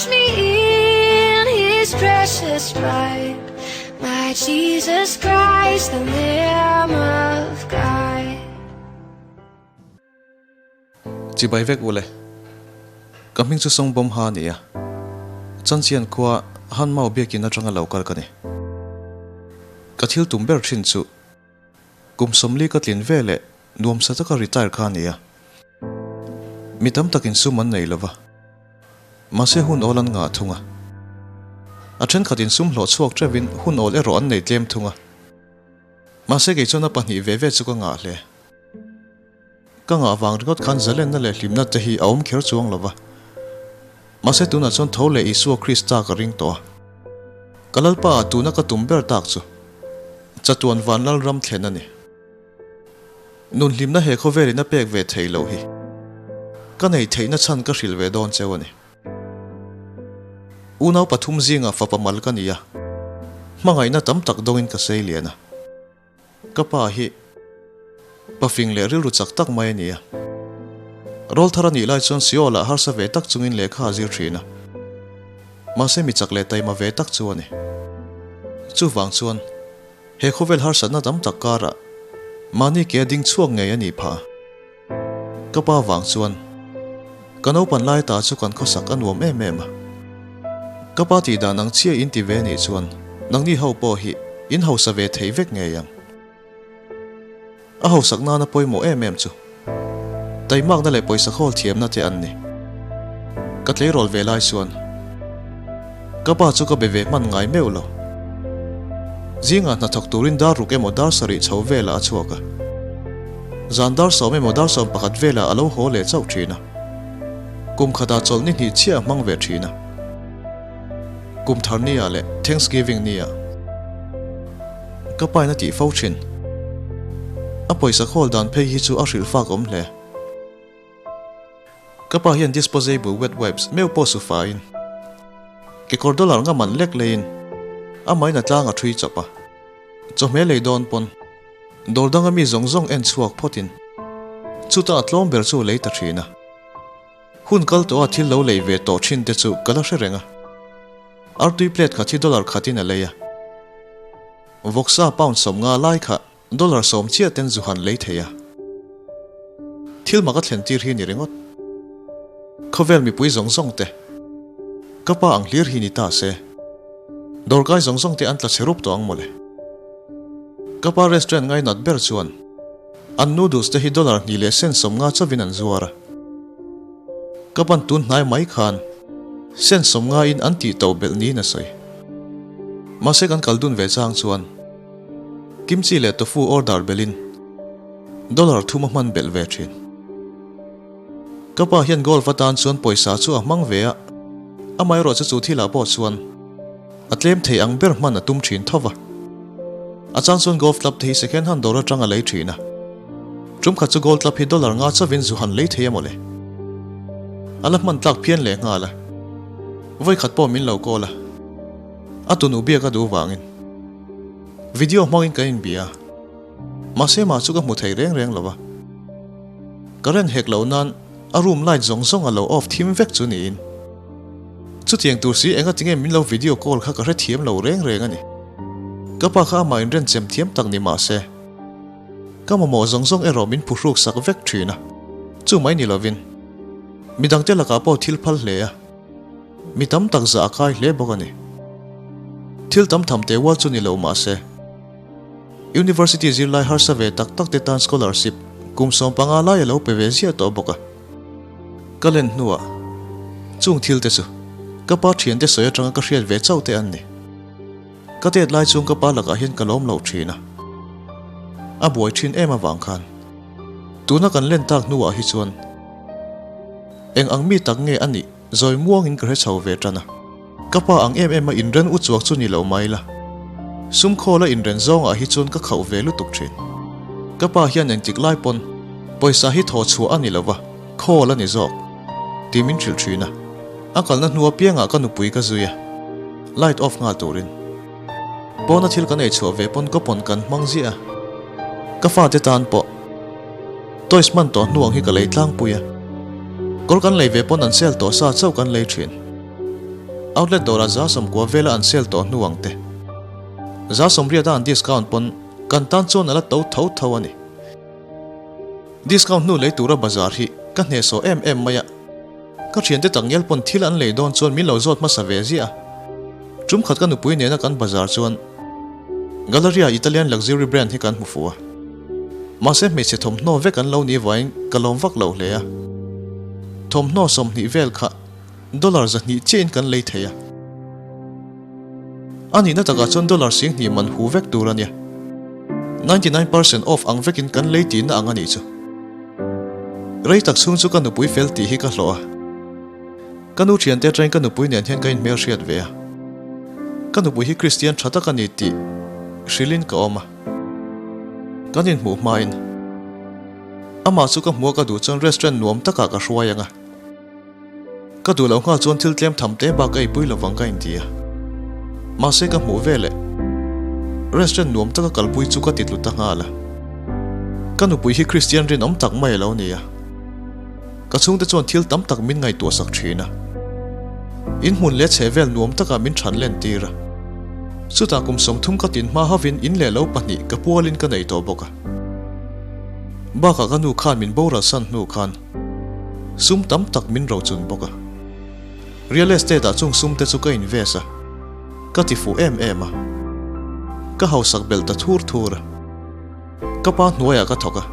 Wash me in his precious blood. My Jesus Christ, the Lamb of God. Chibai vek ule. Ka hming chu Songbawm Ha a ni a. Chanchian khua Hanmau biakin atanga lo kal ka ni. Ka thil tum ber thin chu Kum 40 ka tlin ve leh nuamsa taka retire kha a ni a. Mi tam takin sum an nei lova. Mahse hun awl an ngah thung a. A thenkhatin sum hlawh chhuak teuhin hun awl erawh an nei tlem thung a. Mahse kei chuan a pahnih ve ve chu ka ngah hle. Ka ngah vang ringawt khan zalenna leh hlimna te hi a awm kher chuang lova. Mahse tunah chuan tho leh Isua Krista ka ring tawh a. Ka Lalpa ah tuna ka tum ber tak chu chatuan van lal ram thlen a ni. Nun hlimna he khawvelin a pek ve thei loh hi ka nei theihna chhan ka hrilh ve dawn cheu a ni. Unau pathum zingah fapa mal ka ni a, hmangaihna tam tak dawngin ka sei lian a. Ka pa hi pafing leh rilru chak tak mai a ni a. Rawl thar a nih lai chuan Seoul ah harsa ve tak chungin lehkha a zir thin a. Mahse mi chak leh taima ve tak chu a ni. Chuvang chuan he khawvel harsatna tam tak karah mahni ke a ding chhuak ngei a nih phah a. Ka pa vang chuan ka naupan lai ta chu kan khawsak a nuam em em a. Ka pa tih dan ang chiah in ti ve nih chuan nangni ho pawh hi in hausa ve thei vek ngei ang. A hausak nana pawimawh em em chu taimakna leh pawisa khawl thiamna te an ni. Ka tleirawl ve lai chuan ka pa chu ka be ve hman ngai meuh lo. Zingah hnathawk turin dar ruk emaw dar sarih chho velah a chhuak a. Zan dar sawm emaw dar 11 velah a lo haw leh chauh thin a. Kum khatah chawlh ni hnih chiah a hmang ve thin a. Kum thar nia leh Thanksgiving nia ka pain a tih fo thin. A pawisa khawl dan phei hi chu a hrilh fak awm hle. Ka pa hian disposable wet wipes meuh pawh su faiin kekawr dollar nga man lek leiin a main a tlang a thui chawp a. Chawhmeh lei dawn pawn dawr danga mi zawng zawng en chhuak phawtin chutah a tlawm ber chu lei ta thin a. Hun kal tawha thil lo lei ve tawh thin te chu ka la hre reng a. Artui plate khat hi dollar khatin a lei a. Vawksa pound 50 lai kha Dollar 10 chiah ten zu han lei thei a. Thil mak a thlen tir hi ni ringawt. Khawvel mipui zawng zawng te. Ka pa ang hlir hi ni ta se. Dawrkai zawng zawng te an tla chhe rup tawh ang mawle. Ka pa restaurant ngainat ber chuan an noodles te hi dollar hnih leh sen 50 chauhin an zuar a. Ka pan tun hnai mai khan sen 50 in an tih to belh niin a sawi. Mahse kan kal dun ve chang chuan. Kimchi leh tofu order belhin dollar thum a hman belh ve thin. Ka pa hian golf atan chuan pawisa chu a hmang ve a, amaherawhchu chu thilah pawh chuan a tlem thei ang ber hman a tum thin tho va. A chang chuan golf club te hi second hand dawr atang a lei thin a, tum khat chu gold club hi dollar nga chauhin zu han lei thei a mawle. A la hman tlak phian leh nghal a, vawikhat pawh min lo call a, a tunu biak a duh vangin. Video hmangin kan inbia a, mahse mah chu ka hmu thei reng reng lo va. Current hek loh nan a room light zawng zawng a lo off thim vek chu niin. Chutiang tur si enga tinge min lo video call kha ka hrethiam lo reng reng a ni. Ka pa kha amah inren chem thiam tak ni mahse ka mamawh zawng zawng erawh min phuhruk sak vek thin a, chu mai ni lovin midangte lakah pawh thil phal hle a. Mi tam tak zah a kai hle bawk a ni. Thil tam tham teh ual chu ni lo mah se, University zirlai harsa ve tak tak te tan scholarship kum 15 lai a lo pe ve ziah tawh bawk a. Ka len hnuah chung thil te chu ka pa thiante sawi atanga ka hriat ve chauh te an ni. Ka tet lai chung ka pa lakah hian ka lawm loh thin a, a buai thin em avang khan tuna kan len tak hnuah hi chuan eng ang mi tak nge a nih Zawi muangin ka hre chho ve tan a. Ka pa ang em em a inren u chuak chu ni lo mai la. Sum khawl a inren zawngah hi chuan ka khauh ve lutuk thin. Ka pa hian engtik lai pawn pawisa hi thaw chhuah a ni lo va, khawl a ni zawk tih min hrilh thin a. A kalna hnu apiangah ka nupui ka zui a, light off nghal turin. Pawna thil kan ei chhuah ve pawn ka pawn kan hmang ziah a. Ka fate tan pawh. Toys hman tawh hnuang hi ka lei tlangpui a, kawr kan lei ve pawn an sale tawh sa chauh kan lei thin. Outlet dawrah 90 vela an sale tawh hnu ang te. 80% an discount pawn kan tan chuan a la to tho tho a ni. Discount hnu lei tura bazar hi ka hnehsawh em em mai a. Ka thiante takngial pawn thil an lei dawn chuan min lo zawt hmasa ve ziah a. Tum khat ka nupui nena kan bazar chuan Galleria Italian luxury brand hi kan hmu fuh a. Mahse hmeichhe thawmhnaw vek an lo ni vaiin ka lawm vak lo hle a. Thawmhnaw 20 vel kha dollar 200 chiahin kan lei thei a. A nihna takah chuan dollar 2000 man hu vek tur a nia. 99 percent off ang vekin kan lei tihna ang a nih chu. Rei tak chhung chu ka nupui fel tih hi ka hlawh a. Ka nu thiante atangin ka nupui nen hian ka inhmel hriat ve a. Ka nupui hi Kristian tha tak a ni tih hrilhin ka awm a. Kan inhmuh hmain amah chu ka hmuh a ka duh chuan restaurant nuam takah ka hruai ang a. Ka duh loh nghal chuan thil tlem tham te bak ka eipui lovang ka inti a. Mahse ka hmuh veleh restaurant nuam taka kalpui chu ka titlu ta nghal a. Ka nupui hi Kristian rinawm tak mai a lo ni a. Ka chhungte chuan thil tam tak min ngaihtuah sak thin a. In hmun leh chheh vel nuam takah min than len tir a. Chutah kum 30 ka tin hma hovin in leh lo pahnih ka pualin ka nei tawh bawk a. Bakah ka nu khan min boral san hnu khan sum tam tak min rochun bawk a. Real estate ah chung sum te chu ka invest a. Ka ti fuh em em a. Ka hausak belh ta thur thur a. Ka pa hnuaiah ka thawk a.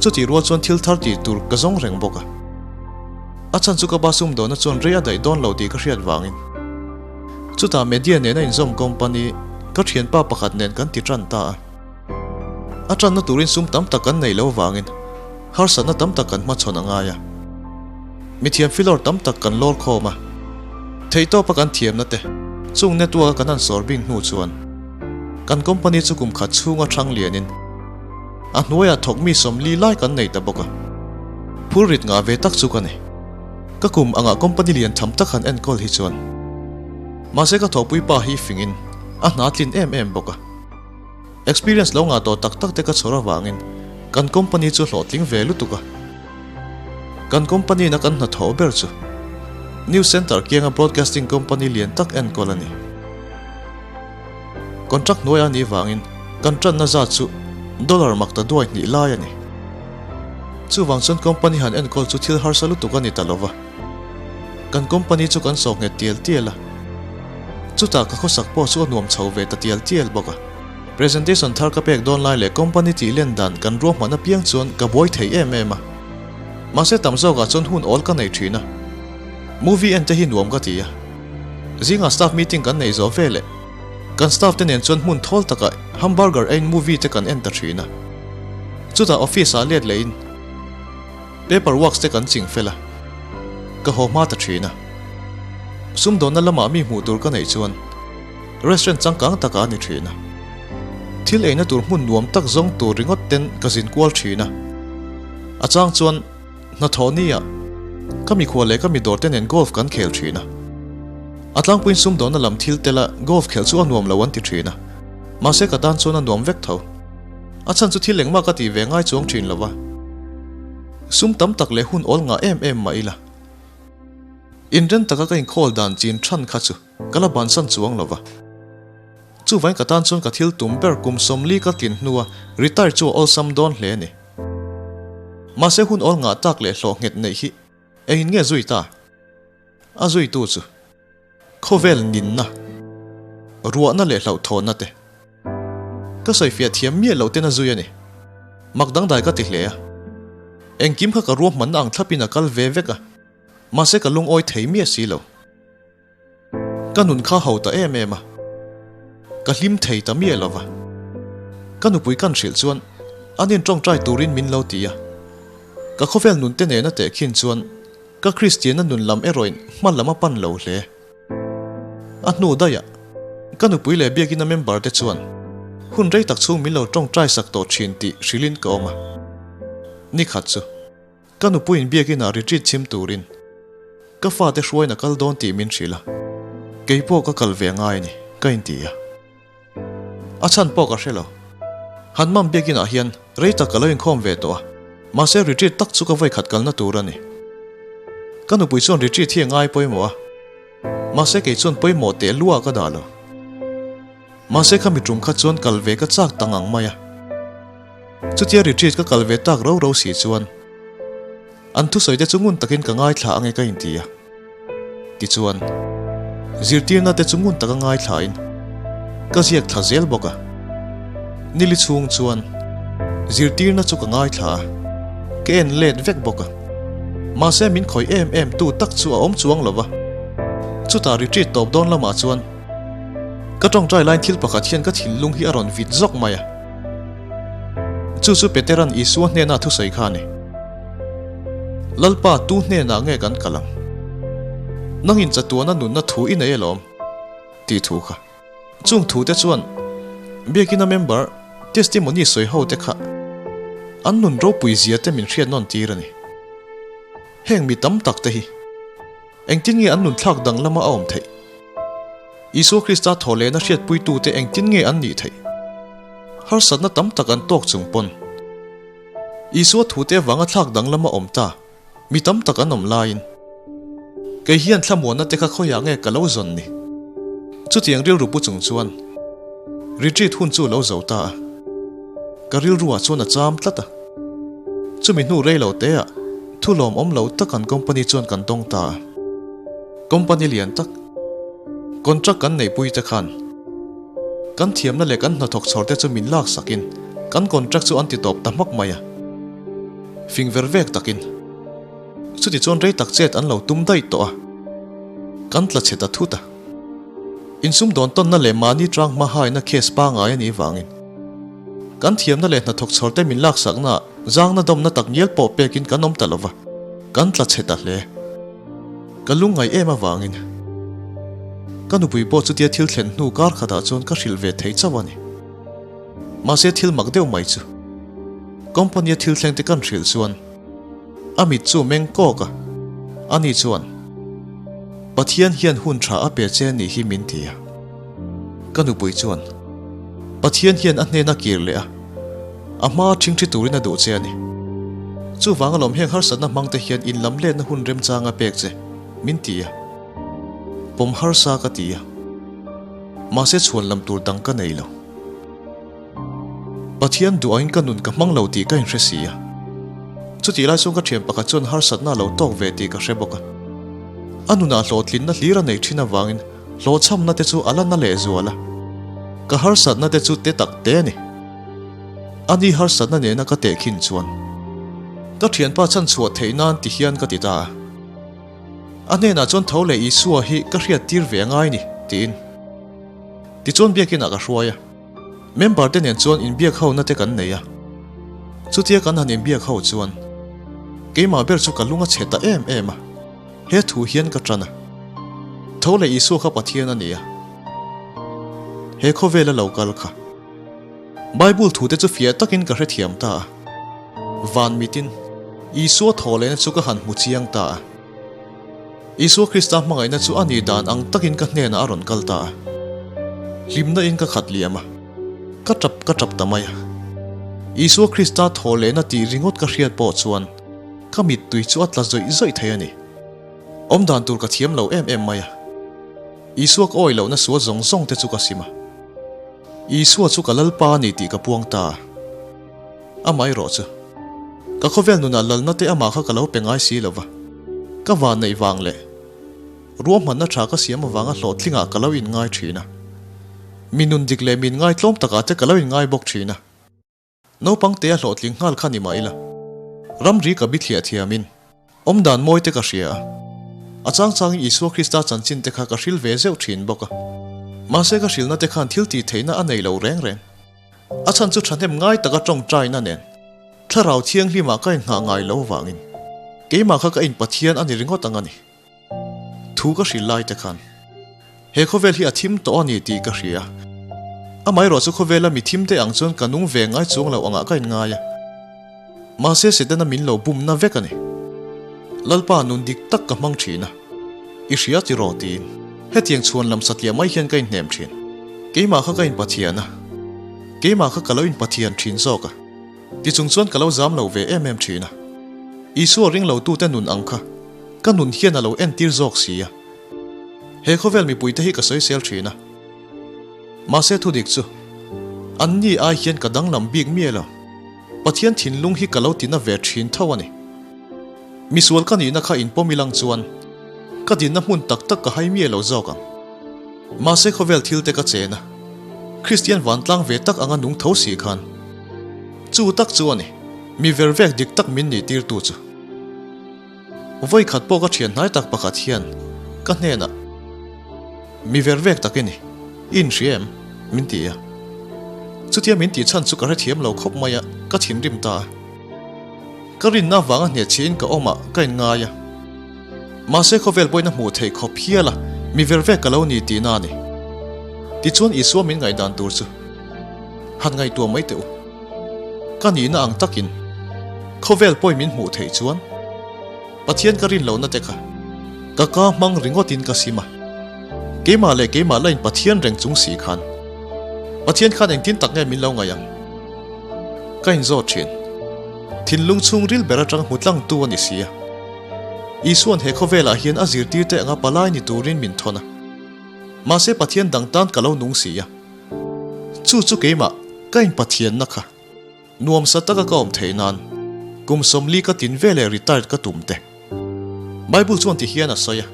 Chutih rual chuan thil thar tih tur ka zawng reng bawk a. A chhan chu ka pa sumdawhna chuan rei a daih dawn lo tih ka hriat vangin. Chutah media nena inzawm company ka thianpa pakhat nen kan ti tan ta a. A tanna turin sum tam tak kan neih loh vangin harsatna tam tak kan hmachhawn a ngai a. Mithiam filawr tam tak kan lawr khawm a. Theihtawpa kan thiamna te chung network a kan han sawr bing hnu chuan kan company chu kum khat chhunga thang lianin a hnuaiah thawk mi 40 lai kan nei ta bawk a. Phur rit ngah ve tak chu ka ni. Ka kum angah company lian tham tak han enkawl hi chuan mahse ka thawhpui pa hi fingin a hna tlin em em bawk a. Experience lo ngah tawh tak tak te ka chhawr avangin kan company chu hlawhtling ve lutuk a. Kan company na kan hnathawh ber chu News Centre kianga broadcasting company lian tak enkawl a ni. Contract hnuaia nih vangin kan tanna zat chu dollar mak ta duai hnih lai a ni. Chuvang chuan company han enkawl chu thil harsa lutuk a ni ta lova. Kan company chu kan sawh nghet tial tial a. Chutah ka khawsak pawh chu a nuam chho ve ta tial tial bawk a. Presentation thar ka pek dawn lai leh company tih len dan kan ruahman apiang chuan ka buai thei em em a. Mahse tam zawkah chuan hun awl ka nei thin a. Movie en te hi nuam ka ti a. Zingah staff meeting kan nei zawh veleh kan staff te nen chuan hmun thawl takah hamburger eiin movie te kan en ta thin a. Chutah office ah let lehin paper works te kan ching fel a. Ka haw hma ta thin a. Sumdawnna lamah mi hmuh tur ka neih chuan restaurant changkang takah a ni thin a. Thil eina tur hmun nuam tak zawng tur ringawt ten ka zin kual thin a. A chang chuan hnathawh nia ka mikhua leh ka mi dawr te nen golf kan khel thin a. A tlangpuiin sumdawnna lam thil tela golf khelh chu a nuam lo an ti thin a. Mahse ka tan chuan a nuam vek tho. A chhan chu thil engmah ka tih ve ngai chuang thin lo va. Sum tam tak leh hun awl ngah em em mah ila. Inren taka ka inkhawl dan chin than kha chu ka la bansan chuang lo va. Chuvain ka tan chuan ka thil tum ber kum 40 ka tlin hnua retire chu a awlsam dawn hle a ni. Mahse hun awl ngah tak leh hlawh nghet neih hi engin nge zui ta? A zuitu chu khawvel ninna, ruahna leh hlauhthawnna te. Ka sawifiah thiam miah loh ten a zui a ni. Mak dangdai ka ti hle a. Engkim kha ka ruahmanna ang thlapin a kal ve vek a. Mahse ka lungawi thei miah si lo. Ka nun kha ho ta em em a. Ka hlim thei ta miah lo va. Ka nupui kan hrilh chuan an intawngtai turin min lo ti a. Ka khawvel nun te nena tehkhin chuan ka Kristianna nun lam erawhin hma lam a pan lo hle. A hnu daih ah ka nupui leh biakina member te chuan hun rei tak chhung min lo tawngtai sak tawh thin tih hrilhin ka awm a. Nikhat chu. Ka nupuiin biakinah retreat chhim turin ka fate hruain a kal dawn tih min hrilh a, kei pawh ka kal ve ngai a ni, ka inti a. A chhan pawh ka hre lo. Hanmam biakinah hian rei tak ka lo inkhawm ve tawh a, mahse retreat tak chu ka vawikhat kalna tur a ni. Ka nupui chuan retreat hi a ngai pawimawh a. Mahse kei chuan pawimawh teh lua ka dah lo. Mahse kha mi tum kha chuan kal ve ka chak ta ngang mai a. Chutia retreat ka kal ve tak ro ro si chuan an thusawi te chu ngun takin ka ngaithla ange ka inti a. Tichuan, zirtirna te chu ngun taka ngaithlain ka ziak thla zel bawk a. Nili chhung chuan zirtirna chu ka ngaithla a, ka en let vek bawk a. Mahse min khawih em em tu tak chu a awm chuang lo va. Chutah retreat tawp dawn lamah chuan ka tawngtai laiin thil pakhat hian ka thinlung hi a rawn vit zawk mai a. Chu chu Petera'n Isua hnena thusawi kha a ni. Lalpa, tu hnenah nge kan kal ang? Nangin chatuana nunna thu i nei alawm, tih thu kha. Chung thute chuan Biakina member testimony sawi ho te kha an nun ropui zia te min hriat nawn tir a ni. Heng mi tam tak te hi engtin nge an nun thlak dang lama a awm theih? Isua Krista thaw lehna hriatpuitute engtin nge an nih theih? Harsatna tam tak an tawk chung pawn Isua thute avanga thlak dang lama awm ta mi tam tak an awm laiin kei hian thlamuanna te kha khawiah nge ka lo zawn ni? Chutiang rilru pu chung chuan retreat hun chu lo zo ta a, ka rilruah chuan a cham tlat a. Chumi hnu rei lo teah thu lawmawm lo tak an company chuan kan dawng ta a. Company lian tak contract kan neihpui te khan kan thiamna leh kan hnathawk chhawr te chu min laksakin kan contract chu an ti tawp ta hmak mai a. Fing ver vek takin chuti chuan rei tak chet an lo tum daih tawh a, kan tla chhe ta thut a. Insumdawn tawnna leh mahni tang hma haina case pangai a nih vangin kan thiamna leh hnathawk chhawr te min laksakna ah zangna dawmna tak ngial pawh pekin kan awm ta lova, kan tla chhe ta hle. Ka lungngaih em avangin ka nupui pawh chutia thil thlen hnu kar khatah chuan ka hrilh ve thei chauh a ni. Mahse thil mak deuh mai chu company a thil thleng te kan hrilh chuan a mit chu meng kawk a, ani chuan Pathian hian hun tha a pe che nih hi min ti a. Ka nupui chuan Pathian hian a hnena kir leh a, a hma thingthi turin a duh che a ni. Chuvang alawm heng harsatna hmang te hian in lam letna hun remchang a pek che min ti a, pawm harsa ka ti a. Mahse chhuan lam tur dang ka nei lo. Pathian duain ka nun ka hmang lo tih ka inhre si a. Chutih lai chuan ka thian pakhat chuan harsatna a lo tawk ve tih ka hre bawk a. A nunah hlawhtlinna hlir a neih thin avangin hlawhchhamna te chu a la na leh zual a. Ka harsatna te chu te tak te a ni. Ani harsatna nena ka tehkhin chuan ka thianpa chhanchhuah theih nan ti hian ka ti ta a. A hnenah chuan tho leh Isua hi ka hriat tir ve a ngai ni, tiin. Tichuan biakinah ka hruai a. Member te nen chuan inbiak ho na te kan nei a. Chutia kan han inbiak ho chuan keimah ber chu ka lung a chhe ta em em a. He thu hian ka tan a. Tho leh Isua kha Pathian a ni a. He khawvela lo kal kha. Bible thu te chu fiah takin ka hrethiam ta a. Van mitin Isua thaw lehna chu ka han hmu chiang ta a. Isua Krista hmangaihna chu a nih dan ang takin ka hnenah a rawn kal ta a. Hlimna in ka khat liam a, ka tap ka tap ta mai a. Isua Krista thaw lehna tih ringawt ka hriat pawh chuan ka mittui chu a tla zawih zawih thei a ni. Awm dan tur ka thiam lo em em mai a. Isua ka awih lohna sual zawng zawng te chu ka sim a. Isua chu ka Lalpa a ni tih ka puang ta a. Amaherawh chu, ka khawvel nunah lalna te amah kha ka lo pe ngai si lo va, ka van neih vang leh ruahmanna tha ka siam avanga hlawhtlingah ka lo inngai thin a, mi nun dik leh min ngaitlawm takah te ka lo inngai bawk thin a. Naupang tea hlawhtling nghal kha ni mah ila, ramri ka bithliah thiamin awmdan mawi te ka hria a, a chang changin Isua Krista chanchin te kha ka hril ve zeuh thin bawk a, mahse ka hrilna te khan thil tih theihna a nei lo reng reng. A chhan chu thahnem ngai taka tawngtaina nen Thlarau Thianghlimah ka inngah ngai lo vangin keimah kha ka in Pathian a ni ringawt ang a ni. Thu ka hrilh lai te khan he khawvel hi a thim tawh a ni tih ka hria. Amaherawh chu khawvela mi thim te ang chuan ka nung ve ngai chuang lo angah ka inngai a. Mahse Setana min lo bumna vek a ni. Lalpa nun dik tak ka hmang thin a, i hria tiraw tiin hetiang chhuan lam satliah mai hian ka inhnem thin. Keimah kha ka inpathian a, keimah kha ka lo inpathian thin zawk a, tichung chuan ka lo zam lo ve em em thin a. Isua ring lo tute nun ang kha ka nun hian a lo entir zawk si a. He khawvel mipuite hi ka sawisel thin a. Mahse thudik chu, anni ai hian ka danglam bik miah lo. Pathian thinlung hi ka lo tina ve thin tho a ni. Misual ka nihna kha inpawm ilang chuan ka dinna hmun tak tak ka hai miah lo zawk ang. Mahse khawvel thil te ka chen a, Kristian vantlang ve tak anga nung tho si khan chu tak chu a ni, mi vervek dik tak min nih tirtu chu. Vawi khat pawh ka thian hnai tak pakhat hian ka hnenah, Mi vervek tak i ni, i inhria em? min ti a. Chutia min tih chhan chu ka hrethiam lo khawp mai a, ka thinrim ta a. Ka rinna avanga hnehchhiahin ka awmah ka inngai a. Mahse khawvel pawhin a hmuh theih khawp hial a, mi vervek ka lo ni tihna a ni. Tichuan Isua min ngaihdan tur chu han ngaihtuah mai teh u. Ka nihna ang takin khawvel pawhin min hmuh theih chuan Pathian ka rin lohna te kha ka ka hmang ringawtin ka sim a. Keimah leh keimah lain Pathian reng chung si khan Pathian khan engtin tak nge min lo ngaih ang? Ka inzawt thin. Thinlung chhungril ber atang hmu tlangtu a ni si a. Isua'n he khawvelah hian a zirtirte anga palai ni turin min thawn a. Mahse Pathian dang tan ka lo nung si a. Chu chu keimah ka inpathianna kha nuamsa taka ka awm theih nan kum 40 ka tin veleh retired ka tum te. Bible chuan ti hian a sawi a,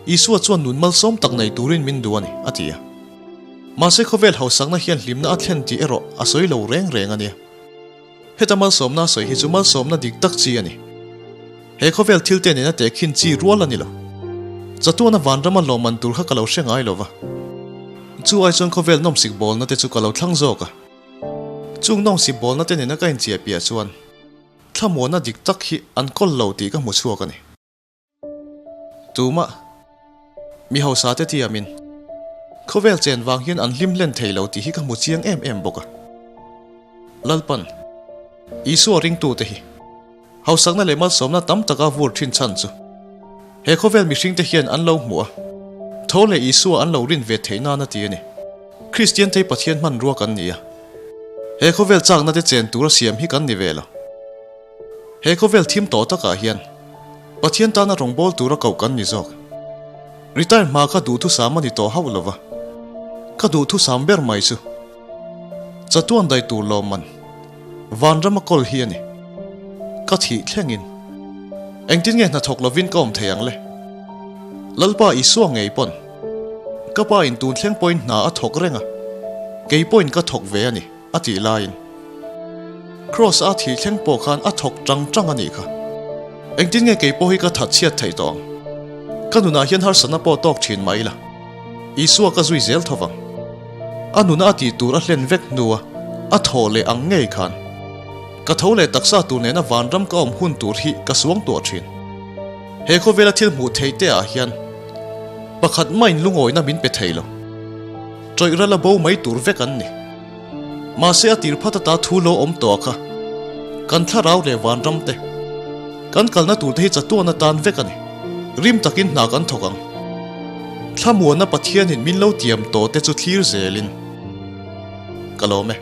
Isua chuan nun malsawm tak nei turin min duh a ni, a ti a. Mahse khawvel hausakna hian hlimna a thlen tih erawh a sawi lo reng reng a nia. Heta malsawmna a sawi hi chu malsawmna dik tak chi a ni. He khawvel thil te nena tehkhin chi rual a ni lo. Chatuana vanrama lawmman tur kha ka lo hre ngai lo va. Chu ai chuan khawvel nawmsik bawlna te chu ka lo thlang zawk a. Chung nawmsik bawlna te nena ka inchiah piah chuan thlamuanna dik tak hi an kawl lo tih ka hmu chhuak a ni. Tumah mi hausa te tiamin khawvel chen vang hian an hlim hlen thei lo tih hi ka hmu chiang em em bawk a. Lalpan, Isua ringtute hi hausakna leh malsawmna tam taka vur thin chhan chu he khawvel mihringte hian an lo hmuh a, tho leh Isua an lo rin ve theih nan a ti a ni. Kristian te hi Pathian hmanrua kan ni a, he khawvel chakna te chen tura siam hi kan ni ve lo. He khawvel thim tawh takah hian Pathian tana rawngbâwl tura koh kan ni zawk. Retire hma kha duhthusam a ni tawh hauh lova, ka duhthusam ber mai chu chatuan dai tur lawmman vanrama kawl hi a ni. Ka thih thlengin engtin nge hnathawk lovin ka awm thei ang le? Lalpa Isua ngei pawn ka pa in tun thleng pawhin hna a thawk reng a, kei pawhin ka thawk ve a ni. A tih laiin Kross a thih thleng pawh khan a thawk tang tang a nih kha. Engtin nge kei pawh hi ka that chhiat theih tawh ang? Ka nunah hian harsatna pawh tawk thin mah ila, Isua ka zui zel tho vang. A nuna a tih tur a hlen vek hnua a thaw leh ang ngei khan ka tho leh taksa tur nena vanram ka awm hun tur hi ka suang tuah thin. He khawvela thil hmuh theih te ah hian pakhat main lungawina min pe thei lo. Tawih rala bo mai tur vek an ni. Mahse a tir phat ata thu lo awm tawh kha kan thlarau leh vanram te kan kalna tur te hi chatuan atan vek a ni. Rim takin hna kan thawk ang. Thlamuanna Pathianin min lo tiam tawh te chu thlir zelin ka lawm e.